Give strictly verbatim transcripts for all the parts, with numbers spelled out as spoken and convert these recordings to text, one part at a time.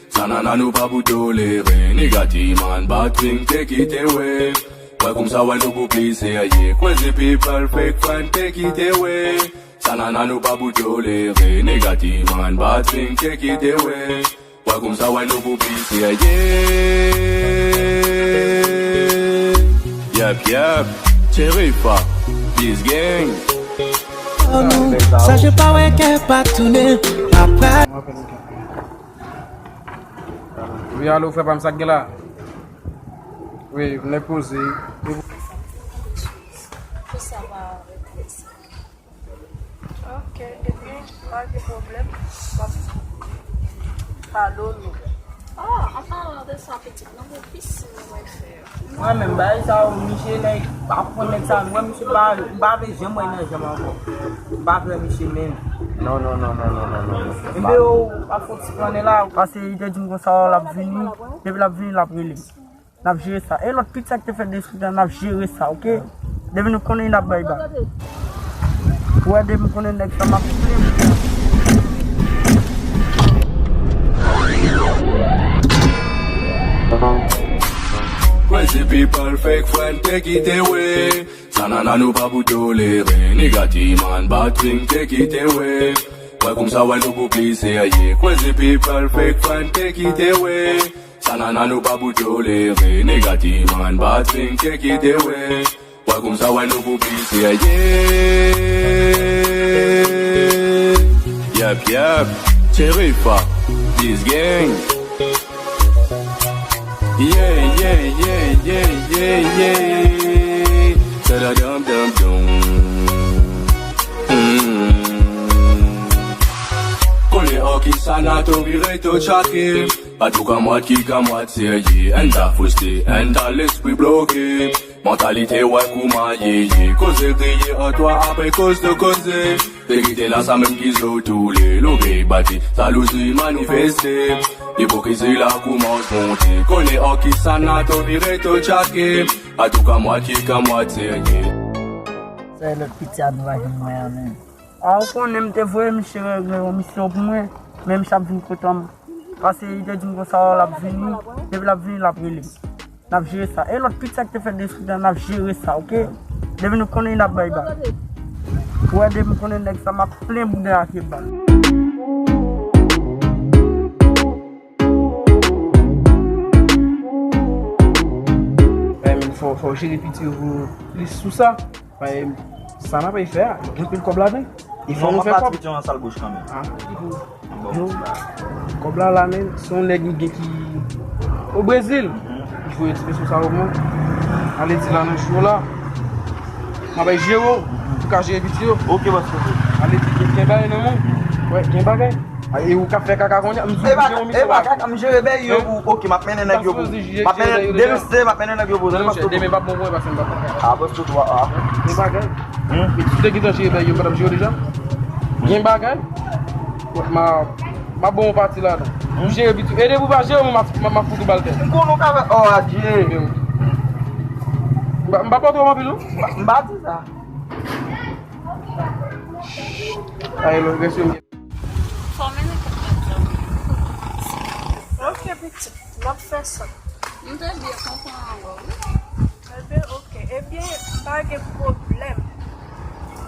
Sa nana nou pa pou tolere, nigga ti man bad thing, take it away. Wè koumsa wè nou pou pli serye, crazy people fake friend, take it away. Sa nana nou pa pou tolere, nigga ti man bad thing, take it away. Wè koumsa wè nou pou pli serye. Yep, yep, Cherifa, this gang. Sa je pa wè kè pa tounen, pa pral. Wi, alo, frè pa m, sa k gen la? Wi, m nèk poze. Kisa va avèk sa? Ok, ebyen, pa gen pwoblèm. M ap pale w nou. Ah, an palan de sa, pitit, nan men pisin nou mwen fè. Mwen menm, bagay sa yo, misye nèg, pa konn nèg sa, mwen misye pa, m pa vle janm wè nan janm ankò. M pa vle misye menm. Non, non, non, non, non, non, non. Ebyen, yo, pa fon ti flannen la. Pase, li te di m konsa, l ap vini, depi l ap vini, l ap rele m. N ap jere sa. E lòt pit sa ki te fè de sou tan, n ap jere sa, oke? Depi nou konnen, n ap bay bal. Ou wè, depi m konnen nèg sa, m ap plen. Crazy people, fake friend, take it away. Sa nana nou pa pou tolere, nigga ti man bad thing, take it away. Wè koumsa wè nou pou pli serye, crazy people, fake friend, take it away. Sa nana nou pa pou tolere, nigga ti man bad thing, take it away. Wè koumsa wè nou pou pli serye. Yep, yep, Cherifa, this gang. Yeah, yeah, yeah, yeah, yeah, yeah. Sa da dam dam dum. Mm. Konnen an ki sa na to vire to tchake. Pa tou kamwad ki kamwad serye. Èn ta fwiste, èn ta lespri bloke. Mantalite wè kouman ye ye. Koze griye an twa apre koz de koze. Verite la sa menm ki zo toule. Logey bati, salouzi manifeste. Ipokrizi la koumans monte. Konnen an ki sa na to vire to tchake. Pa tou kamwad ki kamwad serye. Sa e lòt piti a nou pa jwenn mwen an menm. A ou konnen m te voye misye regle yon misyon pou mwen, men misye ap vin kote m. Pase li te di m konsa, l ap vini, depi l ap vini, l ap rele m. N ap jere sa. E lòt pit sa ki te fè de sou tan, n ap jere sa, oke? Depi nou konnen, n ap bay bal. Ou wè, depi m konnen nèg sa, m ap plen bouda ak bal. Hey, men fò, fò jere piti yo plis sou sa. Paske sa n ap fè a, gen anpil kòb ladan. E fò nou fè kòb. Yon sal bouch kanmenm. Ah. Yo, kòb la la, men, se yon nèg li gen ki o Brezil. Li voye ti peso sa yo pou mwen. Ale di la nan jou la. M ap bay jere w pou ka jere piti yo. Ok, bòs. Ale di gen, gen bagay nan men w. Wè, gen bagay. A, e ou k ap fè kaka kounye a, m di w gen yon misyon. E pa kaka, m jere bèy yo pou, ok, m ap mennen nèg yo pou. M ap mennen, demen se, m ap mennen nèg yo pou. Non, monchè, demen p ap bon pou mwen paske m p ap fè kaka. A, bòs, tout wa a. Gen bagay. Hmm? E si w te gentan jere bèy yo, m pa t ap jere w deja? Gen bagay. M a, m a bon yon pati ladan. M jere piti. E depi w pa jere, mwen m a, m a, m a fout ou bal tè. M konnen w ka fè, oh, adye. M pa, m pa pote w anpil, non? M pa di sa. Aye, lòt rès yo m gen. Fò mennen kèk nèg la. Ok, pitit, m ap fè sa. M te byen konprann ankò, wi. Ebyen, ok. Ebyen, pa gen pwoblèm.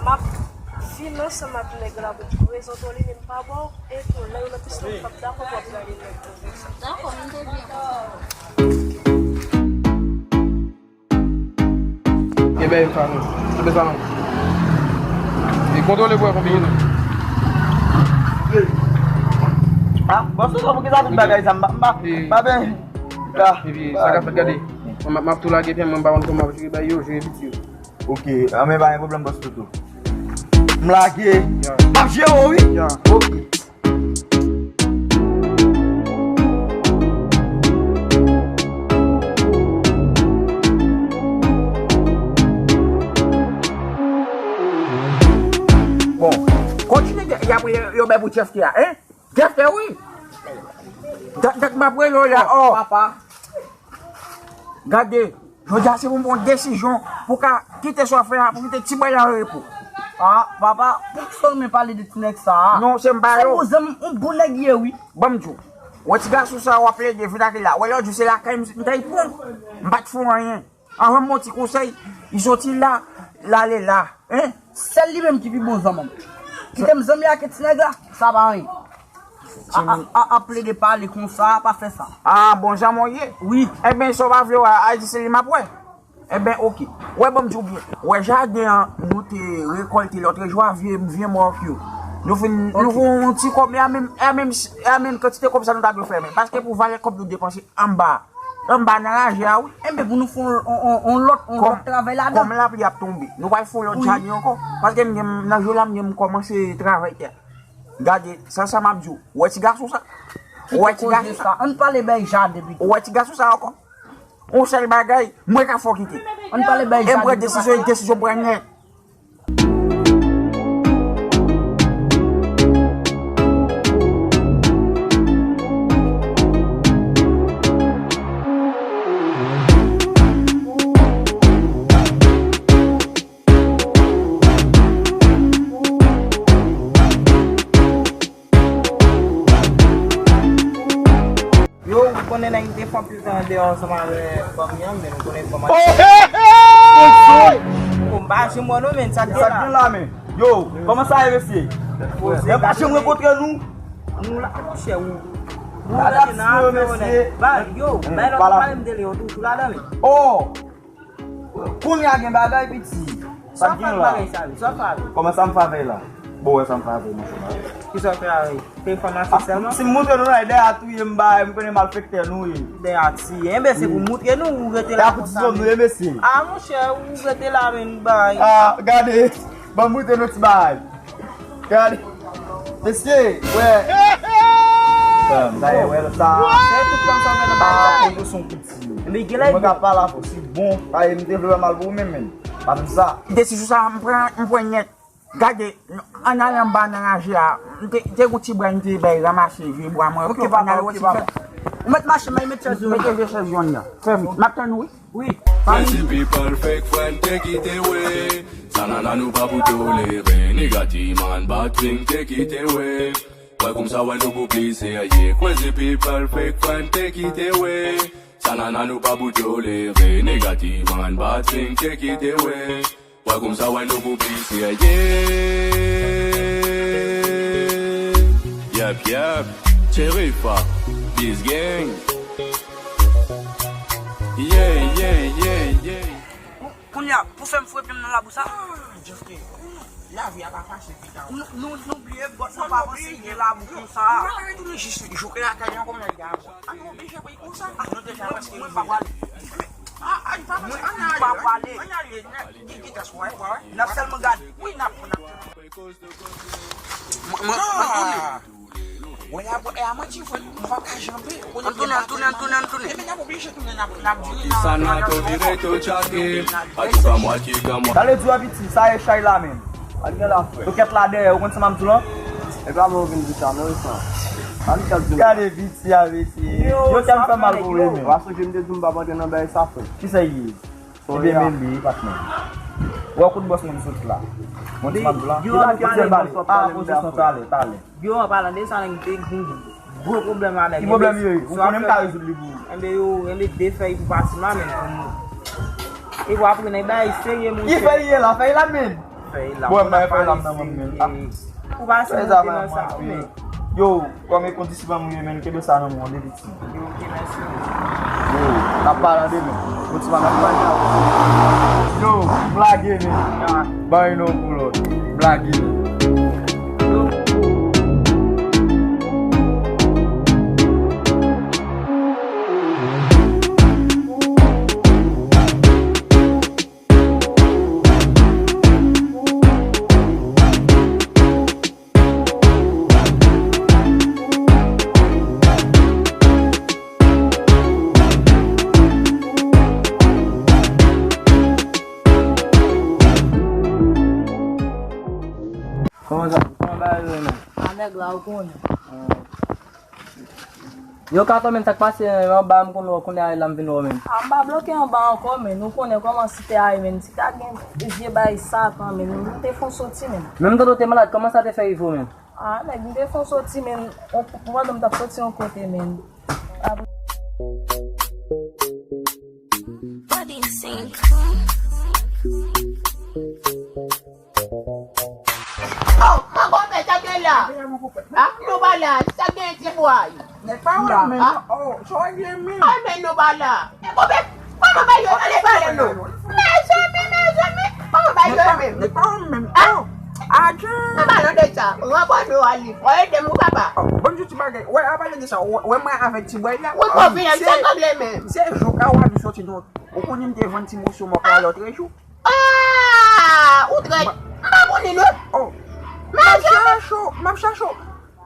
M ap vin ansanm ak nèg la pou m prezante w li, men m pa ba w. E tou, lè yo nan piston, m p ap dakò pou w ap gade nèg yo konsa. Dakò, m te byen konprann. Gen bèy yo sa non. Kenbe sa non. E kontwole pou wè konbyen gen nan. Ah, bòs, sa pou ki sa tout bagay sa, m pa, m pa, m pa ben. Ah. Epi sa ka fèt, gade. Mwen m ap tou lage pye mwen, m pa konn kòman m ap jere bèy yo, jere piti yo. Ok, ah, men pa gen pwoblèm, bòs Toto. M lage. M ap jere w, wi. Ok. Bon, kontinye y ap yo bay pou Jeff a, hein? Jeff, wi. Dat, dat m ap rele w la, oh. Papa. Gade, jodi a se pou m pran yon desizyon pou ka kite sa w ap fè a, pou kite ti bway la an repo. Ah, papa, poukisa w renmen pale de ti nèg sa a? Non, se m pa yo. Se yon zanmi, yon bon nèg ye, wi. Ban m di w. Wè ti gason sa w ap plede vin ak li la. Wè lòt jou se lakay m, m t al pran. M pa t fè w anyen. Anvan m ba w ti konsèy, li soti la, l ale la. Hein? Sèl li menm ki pi bon zanmi m. Kite m zanmi ak ti nèg la, sa pa anyen. A, a, a, ap plede pale konsa, pa fè sa. Ah, bon, jan mwen ye? Wi. Ebyen, sa w pa vle wè, a di se li m ap wè. Ebyen, oke. Wè, ban m di w byen. Wè, jaden an, nou te rekòlte lòt jou a, vye, vye mòk yo. Nou fin, nou fè yon ti kòb, e a menm, e a menm, e a menm kantite kòb sa nou ta dwe fè menm. Paske pou valè kòb nou depanse anba. Anba nan raje a, wi. Enben, pou nou fè yon, yon, yon, yon lòt, yon lòt travay ladan. Kòm lapli ap tonbe, nou pral fè yon lòt jaden ankò. Paske m gen, nan jou la, m gen, m kòmanse travay tè. Gade, sa, sa m ap di w. Ou wè ti gason sa? Ou wè ti gason sa? Ann pale bay jaden pito. Ou wè ti gason sa ankò? Yon sèl bagay, mwen ka fè w kite. Ann pale bay jaden pito. E m pran desizyon, e desizyon m pran nèt. Yo, ou konnen nèg te fè anpil tan andeyò ansanm avèk fanmi an, men nou konnen fanmi an. Oh, hey, hey! Bon, m pa janm wè nou, men sa k gen la, men. Yo, kòman sa ye, mesye? Nèg pa janm rankontre nou. Nou la, monchè, ou. Ou rete nan afè, mesye. Ba, yo, bay lòt pale m de li, yo toujou ladan, men. Oh! Kounye a gen bagay, piti. Sa k gen la? Kòman sa m fè avè la? Bon, wè sa m fè avè, monchè. Kisa w fè avè? Te fè mache sèlman? Si m montre nou la, dèyè a touye m, ba, m konnen malfektè nou ye. Dèyè a tiye. Enben, se pou montre nou, ou rete la konsa. E a pou ti zòn nou ye, mesye. Ah, monchè, ou rete la, men, bay. Ah, gade. Ban m montre nou ti bagay. Gade. Mesye, wè. Sa ye, wè, sa. Se tout kòm sa fè nan bagay. Mwen ka pale avè w, si bon, pa m te vle fè mal pou ou menm, men. Pa di sa. Desizyon sa, m pran, m pran nèt. Gade, ann ale anba nan raje a. M te, te gon ti bwa m te bay ranmase vye bwa mwen. Ok, papa, ok, papa. Ou mèt mache, men mete chèz yo. Mete vye chèz yo anndan. Fè vit. M ap tann ou, wi. Wi. Crazy people fake friend, take it away. Sa nana nou pa pou tolere. Negative man, bad thing, take it away. Wè kòmsa wè nou pou pli serye. Crazy people, fake friend, take it away. Sa nana nou pa pou tolere. Negative man, bad thing, take it away. Wè kòmsa wè nou pou pli serye. Yep, yep. Cherifa, this gang. Yeah, yeah, yeah, yeah. Kounye a, pou fè m frape m nan labou sa. Ah, Jefke, lavi a pa fasil, pita. Nou, nou, nou bliye bòs nou pa panse gen labou konsa. Nou pa retounen jis jouk lakay nou kòm nèg avan. An nou oblije pran konsa. Ah, nou deja prèske rive. Mwen pa prale. Ah, ah, pa prale. Ann ale, ann ale. Ki, ki tès, wè, wè, wè. N ap sèlman gade. Wi, n ap, n ap. Mwen, mwen, mwen tounen. Wè, a, e a manti, frè, nou pa ka janbe. Ann tounen, ann tounen, ann tounen, ann tounen. Enben, n ap oblije tounen, n ap, n ap vire nan. Sa n a tou vire tou tchake. A tou pa mwa ki gran mwa. Talè di w a piti, sa e chay la menm. Pa t gen la, frè. Tokèt la dèyè, ou konn sa m ap di w lan? E pa mwen ou vin di sa, non, sa. Pa m t ap di w. Gade piti a, mesye. Yo, tèl fè mal pou ou, men. W a sonje m te di w m p ap antre nan bagay sa, frè. Kisa l ye? Ebyen, men li, patnè. Wè kote bòs mwen soti la. Mwen di m ap di w lan. Yo, an palan de sa, talè, talè. Yo, an palan de sa, nèg te gen gwo pwoblèm avèk. Ki pwoblèm yo ye? Ou konnen m ka rezoud li pou ou. Enben, yo, enben, de fèy pou pase la, men pou mwen. E pou apre, nèg bagay serye, monchè. Ki fèy ye la? Fèy la, men. Fèy la. Bon, mwen fèy la, m nan men, men. Ou pa si monte nan sa, men. Yo, kòm e kondisip an mwen ye, men, kenbe sa nan men w, depi ti. Yo, ok, mèsi. Yo, n ap pale demen. Bon, ti pa n ap pale. Yo, m lage, men. Bay non pou lòt. M lage, men. Kòman sa? Kòman bagay yo ye, men? A nèg la, ou konnen. Yo, Kato, men, sa k pase anba a, m konn wè w, kounye a la m vin wè w, men. A, m pa bloke anba ankò, men. Ou konnen kòman site a ye, men. Si ta gen vye bay Satan, men, nou te fon soti, men. Men m tande w te malad, kòman sa te fè rive w, men? Ah, nèg, m te fon soti, men, on, pandan m t ap soti yon kote, men. Apre Oh, mwen konpè, sa gen la? Ak nou pa la, sa gen ti bway? Nèg pa wè menm non. Oh, sa w gen menm? Ay, men nou pa la. E konpè, kòman bagay yo ale pale nou? Mezanmi, mezanmi, kòman bagay yo menm? Nèg pa wè menm. Oh, adje. An palan de sa, ranpò nou a li. Fò ede m ou papa. Oh, bon, ti bagay. Wè, an palan de sa, wè mwen avèk ti bway la. Wi, konfidan, sa konble menm. Se jou ka w ap soti nou. Ou konnen m te vann ti moso mòk la lòt jou. Ah! Ou trèt. M pa konnen non. Oh. M ap chache w, m ap chache w.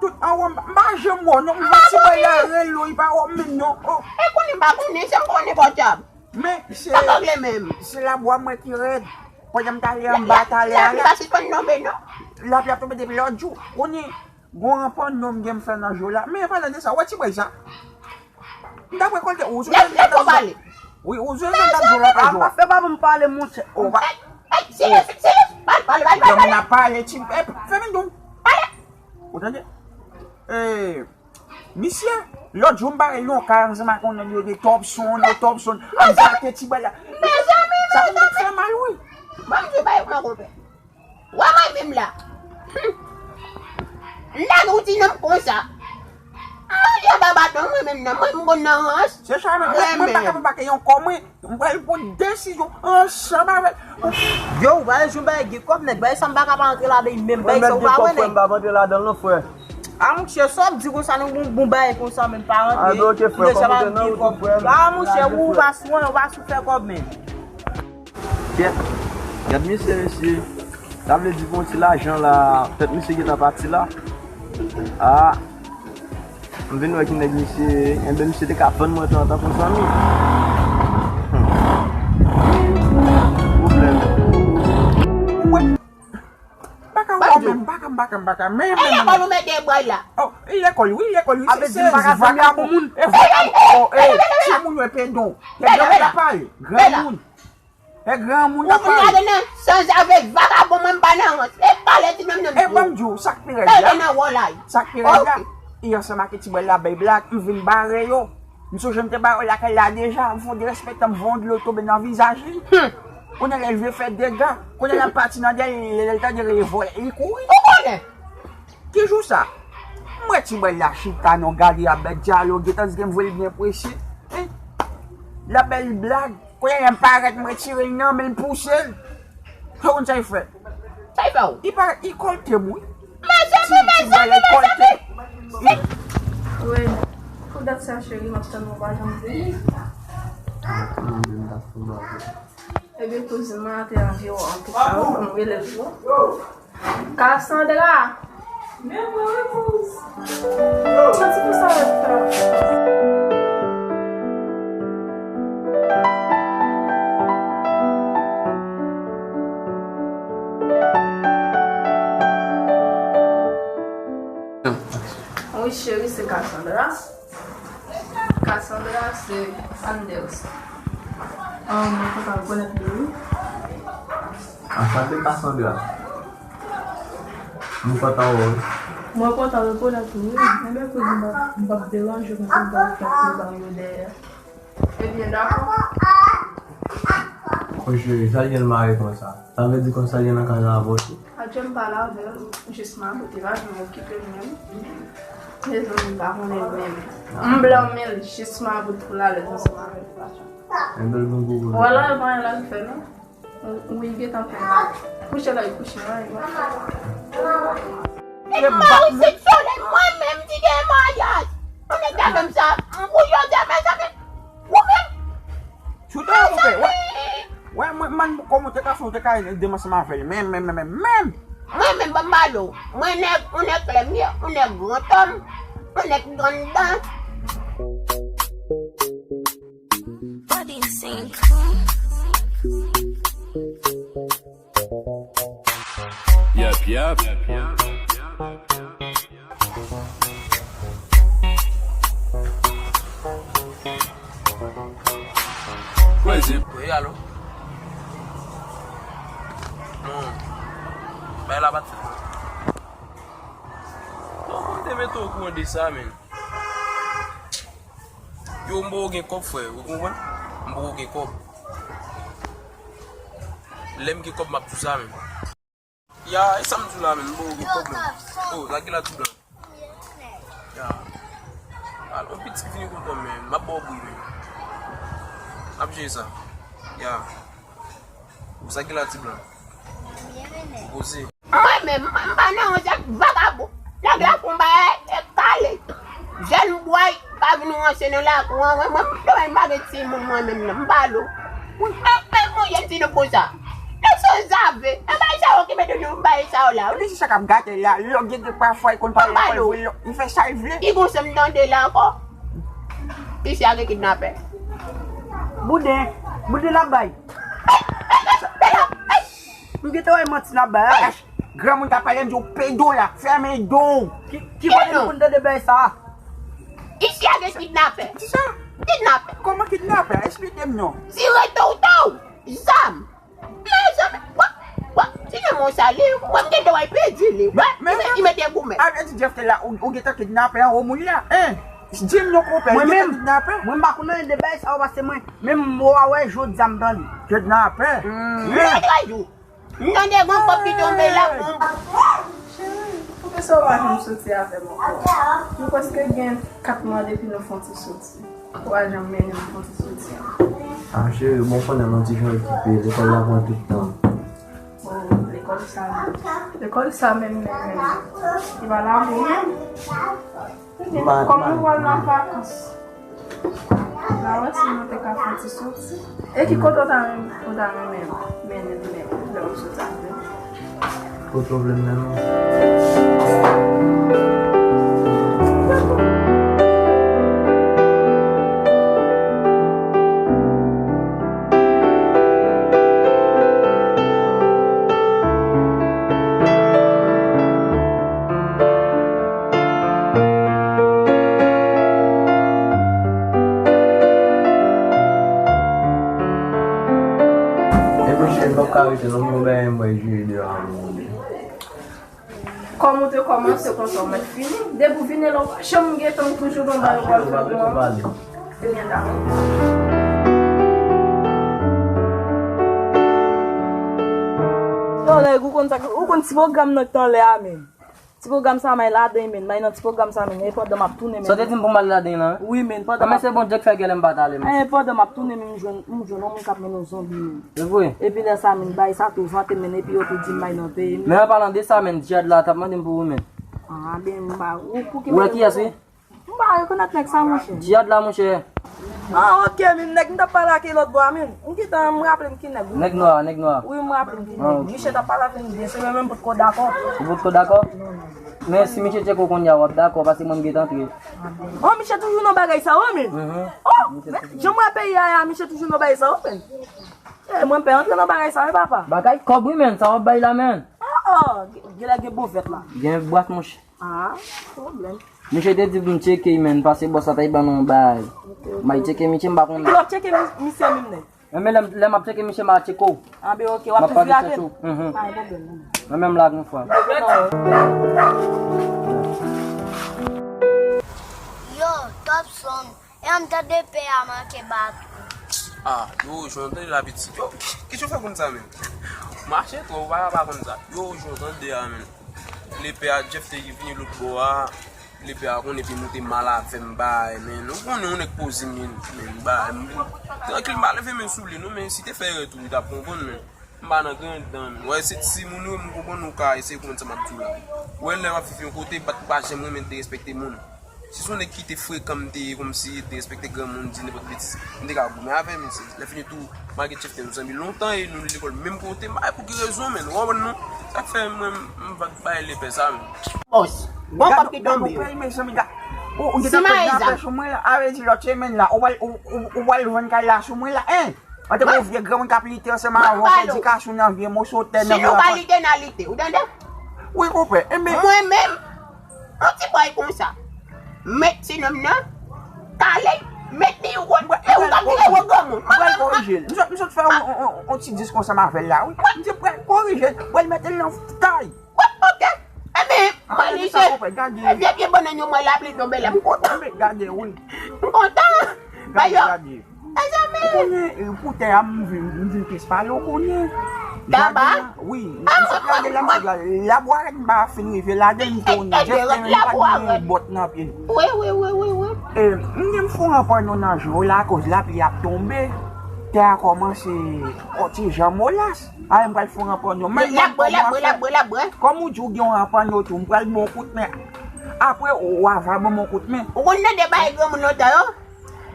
Tout anwo m pa janm wè w non. M wè ti bway la rele w, li pa wè w menm non. Oh. E konnen m pa konnen, se m konnen pòtab. Men se. Sa konble menm. Se labwa mwen ki rèd. Pandan m t ale anba talè a la. Lapli pa sispann tonbe non. Lapli ap tonbe depi lòt jou. Konnen gon ranpò non m gen m fè nan jou la. Men an palan de sa, wè ti bway sa. M t ap rekòlte ou sou lè m t ap pale. Wi, ou sou lè m t ap jwe lòt jou. Apa fè pa pou m pale, monchè. Ou pa. Ey, ey, silans, silans. Pale, pale, pale, pale. Moun ap pale, ti, ey, fèmen dou. Pale. Ou tande? Eh, misye, lòt jou m pale yon kay ansanm ak yon nèg yo de Topson, de Topson. Ap zake ti bway la. Mezanmi, mezanmi. Sa pou m fè mal, wi. Bon, m di bay mwen konpè. Wè mwen menm la. Lage yon ti nonm konsa. Manje anba baton mwen menm nan, mwen m konn nan rans. Se sa menm, mwen pa ka pa make yon kò mwen, m pral pran desizyon ansanm avè l. Yo, ou pa wè jan bagay gen kòb nèg, bagay sa m pa ka pa antre ladan li menm, bagay sa ou pa wè nèg. Mwen menm gen kòb frè, m pa antre ladan l non frè. A monchè, sa w ap di konsa nan bon, bon bagay konsa menm pa rantre. A, ok frè, kòm ou te nan wout ou frè. A monchè, ou pa sou anyen, ou pa sou fè kòb menm. Kèt, gad misye, mesye. Sa vle di gon ti lajan la, tèt misye gentan pati la. Ah, m vin wè ki nèg misye, enben misye te ka vann mwen trant an pou zanmi. Hmm. Pwoblèm. Baka ou menm, baka m, baka m, baka m. Men, men, men. Epa nou mete bway la. Oh, li lekòl, wi, li lekòl, wi. Ave di m baka zanmi a bon moun. E vagabon. Oh, eh, timoun yo e pedon. E granmoun k ap pale. Granmoun. E granmoun k ap pale. Ou vin ladan nan sanzave vagabon mwen m pa nan rans. E pale ti nonm nan. E ban m di w, sa k pi rèd la. Sa k pi rèd la. Li ansanm ak ti bway la bay blag, m vin bare yo. M sonje m te ba yo lakay la deja, m fon derespektan, m voye yon dlo tonbe nan vizaj li. Kounye a lè l vle fè dega, kounye a l ap pati nan dèyè, lè l tande revòl, li kouri. Ou konnen? Ki jou sa? M wè ti bway la chita nan galri ap bèk dyaloge, tandiske m voye l byen prese. L ap bay blag, kounye a lè m parèt, m retire l nan men l, pouse l. Ou konn sa l fè? Sa l fè w? Li parèt, li kòlte m wi. Mezanmi, mezanmi, mezanmi. Wi. Pou dat sa cheri, m ap tann ou pa janm vini. Ebyen kouzin mwen an te anvi w an tou sa, ban m rele l pou ou. Cassandra. Men mwen wi kouz. Santi pou sa w ap fè. Wi cheri, se Cassandra. Cassandra, se Anders. Ah, mwen kontan rekonèt li wi. Anchante Cassandra. M kontan wè w wi. Mwen kontan rekonèt ou wi. Enben kouzin, m p ap deranje w, konsa m pral fè ti bagay dèyè. Ebyen, dakò. Konjere, sa l gen l mare konsa? Sa vle di konsa l gen nan kay la avè w tou? Adje m pale avè l, jis mabout li pa janm okipe m menm. Mezanmi, m pa konnen l menm. M blanmen l, jis mabout pou l alèz ansanm avè l, pa janm. Enben l gen gwo vre. Wè la, l pa gen anyen l al fè non. Wi, gentan fè mal. Kouche la, kouche la. E mari se solèy, mwen menm ki gen maryaj. Ou nèg la menm sa, m kouche jodi a, mezanmi. Ou menm. Sou te ou pè, wè. Wè, mwen, man, kòman ou te ka fè, ou te ka ede m ansanm avè l. Men, men, men, men, men. Mwen menm, ban m pale w. Mwen nèg, ou nèg klè m ye, ou nèg gran tòm, ou nèg grann dan. Yep, yep. Crazy. Wi, alo. Non. Bay la pa t fèt. Mete w okouran de sa, men. Yo, m poko gen kòb, frè, ou konprann? M poko gen kòb. Lè m gen kòb, m ap di w sa, men. Ya, e sa m di w la, men, m poko gen kòb, men. Oh, sa ki la ti blan. Ya. Al, yon piti vini kontan, men. M ap ba w bri, men. N ap jere sa. Ya. Ou sa ki la ti blan. Poze. Mwen menm, m pa nan yon zak vagabon. Nèg la fon bagay e kale. Jèn bway pa vin ranse nan lakou an. Mwen, mwen, mwen, mwen pa gen timoun mwen menm nan. M pa lou. Mwen, mwen, mwen, mwen, jen ti nan poza. Nèg se zave. E bay sa yo ki mete nou bay sa yo la. Li se sa k ap gate la. Lòt gen de pafwa, li konn pale anpil vre. Li fè sa li vle. Ki gon se m tande la ankò? Isi a gen kidnapè. Bouden. Bouden l ap bay. M gentan wè manti l ap bay la. Granmoun ka pale, m di w peye dola, fèmen do w. Ki, ki kote nou konn tande bagay sa a? Isi a gen kidnapè. Ki sa? Kidnapè. Kòman kidnapè? Esplike m non. Tire tou tou. Zam. Mezanmi, wa, wa, ti nan mwen sa, li, mwen m gen dwa pedi li. Wa, li mete goumen. A vle di Jeff te la, ou, ou gentan kidnapè an, ou moun la, en? Di m non, konpè, ou gentan kidnapè? Mwen menm, mwen m pa konn anyen de bagay sa yo, paske mwen, menm m a wè jodi a m tande. Kidnapè? Lòt jou. M tande gon kòb ki tonbe la, bon. Cheri, poukisa w pa janm soti avè m ankò? Nou prèske gen kat mwa depi nou fè yon ti soti. Ou pa janm mennen m fè yon ti soti ankò. Ah, cheri, bon, konnen m yon ti jan okipe, lekòl la pran tout tan. Oh, lekòl sa menm. Lekòl sa menm, menm, menm. Li pa la pou menm. Kòman nou pral nan vakans? N a wè si nou te ka fè ti soti. E ki kote w ta renmen, ou ta renmen mennen m menm lè w sot avè m? Kot pwoblèm nan non. Epi cheri, m p ap ka rete non, m gen yon bagay m pral jere deyò a, mwen. Kòm ou te kòmanse konsa, ou mèt fini. Depi w vini la, ou pa janm gentan, ou toujou gen yon bagay ou pral fè pou mwen. Ebyen, dakò. Yon nèg, ou konn sa, ou konn ti pwogram nan k t anlè a, men. Ti pwogram sa may ladan, men, may nan ti pwogram sa, men, e pandan m ap tounen, men. Sa w te di m pou m al ladan la, wi? Wi, men, pandan m ap... Men se bon, Djek fè gèlè m pa t ale, men. E pandan m ap tounen, men, m jwenn, m jwenn yon moun k ap mennen yon zonbi, men. Se vre? Epi lè sa, men, bay sa tou vante, men, epi yo tou di m may nan peye, men. Men an palan de sa, men, Djad la t ap mande m pou ou, men. Ah, ben, m pa, ou pou ki... Ou wè kiyès, wi? M pa rekonèt nèg sa, monchè. Djad la, monchè. Ah, ok, men nèg m t ap pale ak lòt bò a, men. M gentan, m raple m ki nèg, wi. Nèg nwa, nèg nwa. Wi, m raple m ki nèg. Ah, ok. Misye t ap pale avè m byen, se mwen menm potko dakò. Ou potko dakò? Non, non. Men si misye tcheke w kounye a, w ap dakò, paske mwen m gentan antre. Oh, misye toujou nan bagay sa yo, men. Mhm. Oh, men, jan m wè peyi a ye a, misye toujou nan bagay sa yo, men. Eh, mwen pè antre nan bagay sa yo, papa. Bagay kòb, wi, men, sa w ap bay la, men. Oh, oh, gen, gen lè gen bovèt la. Gen bwat, monchè. Ah, pwoblèm. Misye te di pou m tcheke, men, paske bòs la t ap ban nou yon bagay. Ok, ok. M al tcheke misye, m pa konnen. Epi w ap tcheke mi-, misye menm, nèg? Men, men lè, lè m ap tcheke misye, m a tcheke w. Ah, ben, ok, w ap toujou avè m? Mhm. Pa gen pwoblèm, non. Men, men m lage yon fwa. Yo, Top Song, e m tande pè a manke baton. Ah, yo, Jon, tande la pitit. Yo, ki, ki jan w fè konn sa, men? Mache twò, ou pa ka pa konn sa. Yo, Jon, tande a, men. Lepè a, Jeff te vini lòt bò a. Lepè a konn epi moute mal avè m, bay, men. Ou konnen yon nèg poze, men, men, bay, m, trankil, m pa leve men sou li, non, men si te fè erè tou, li t ap konprann, men. M pa nan grenn dan, men. Wè, se timoun yo, m konprann ou ka eseye konprann sa m ap di w la. Wè, lè m ap viv yon kote, m pa t, pa janm renmen derespekte moun. Si se yon nèg ki te frekan, m te ye kòmsi, derespekte granmoun, di nenpòt betiz, m te ka goumen avè l, men se lè fini tou, malgre Jeff te nou zanmi lontan e nou lekòl menm kote, m pa wè pou ki rezon, men, ou konprann non? Sa k fè mwen, m, m pa t bay lepè sa, men. Bòs, gon kòb ki tonbe. Ou, ou gentan pèdi nan pè sou mwen la, a vle di lòt semèn la, ou pral, ou, ou, ou pral vann kay la sou mwen la, en? Antanke yon vye granmoun k ap lite ansanm avè w, fè di kachou nan vye moso tè nan vye apant. Si nou pa lite, n a lite, ou tande? Wi, konpè. Enben. Mwen menm, yon ti bòy konsa. Met ti nonm nan, kale, met li wòl, e ou k ap vire wòl granmoun. Mwen pral korije l. M sot, m sot fè yon, yon, yon, yon ti disko ansanm avè l la, wi. M di m pral korije l, pral mete l nan tay. Wi, ok. Enben, mwen li Sa konpè, gade. Vye pye bannann yo mwen lapli tonbe la, m kontan. Gade, wi. M kontan. Gade, gade. Mezanmi. Ou konnen, pou tè a m vin, m vin plis pale, ou konnen. Gade la, wi, m sot lage la, m sot lage. Labou arèt m pa fin rive, lage m tounen. Jèf men m pa gen bòt nan pye. Wi, wi, wi, wi, wi. E, m gen m fon ranpanyon nan je w la, akoz lapli ap tonbe. Tè a kòmanse on ti jan molas. Ay, m pral fè yon ranpanyon. Men lap bwè, lap bwè, lap bwè, lap bwè. Kòm ou di w gen yon ranpanyon tou, m pral bon kout men. Apre, ou a va ban m yon kout men. Ou konn tande bagay granmoun lontan yo?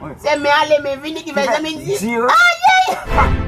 Wi. Se men ale, men vini ki fè zanmi di. Ayayay!